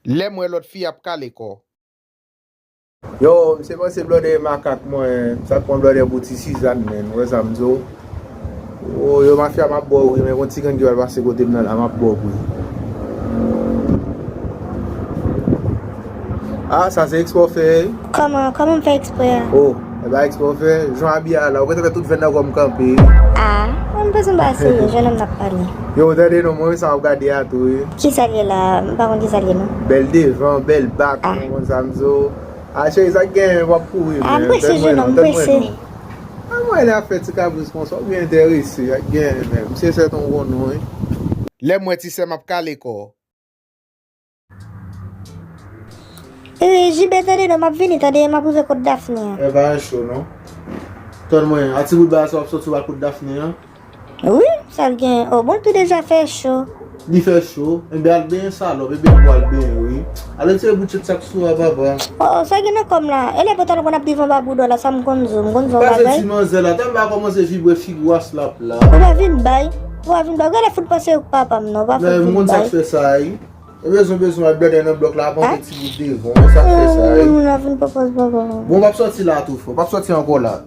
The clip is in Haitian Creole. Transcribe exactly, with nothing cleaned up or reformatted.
Lè m wè lòt fi ap kale kò. Yo, misye panse blòdè e makak mwen. Sa pran blòdè pou ti Sizàn, menn. Ou wè sa m di w? O, yo, mafya, m ap ba w wi, men gon ti gang ki pral pase kote m nan la, m ap ba w wi. Ah, sa se ekspò fè, wi. Kòman, kòman m fè ekspò a? O, e pa ekspò fè, jan w abiye a la, ou gentan fè tout venn nan kò m kanpe. Ah, mwen m panse m pa serye, jennonm n ap pale. Yo, tande non, mwen sa w ap gade a tou, wi. Kisa l ye la? M pa konn kisa l ye non. Bèl devan, bèl bak, ah, ou konn sa m di w. Ah, cheri, sa k genyen, w ap kouri, ah, men. M prese, jennonm, m prese. A mwen, lè ap fè ti kabris konsa, ou byen enterese, sa k genyen, men. Misye sèt on gwo non, wi. Lè m wè ti sè m ap kale kò. E, Jibe, tande non, m ap vini, tande, m ap rive kot Daphne an. E pa yon cho, non. Tann mwen, a ti bout bagay sa w ap soti w al kot Daphne an? Wi, sa l gen. O, bon, l tou deja fè cho. Li fè cho? Enben, al benyen salòp, enben, pou al benyen, wi. Al retire bout chet sa k sou a, papa. O, o, sa gen nan kò m la? E lè pòtan nou konn ap viv anba boudò la, sa m konn di w, m konn fè yon bagay. Pase ti manzè la, tann bagay kòmanse vibre figi w a slap la. Ou pa vin bay, ou pa vin bay. Ou genlè fout panse ou k papa m non, ou pa fout vin bay. Men, m konn sa k fè sa, wi. E bezwen, bezwen al blòdè nan blòk la, panke ti bout devan, sa k fè sa, wi. Moun la vin papa, papa. Bon, w ap sòti la tou, frè, w ap sòti ankò la.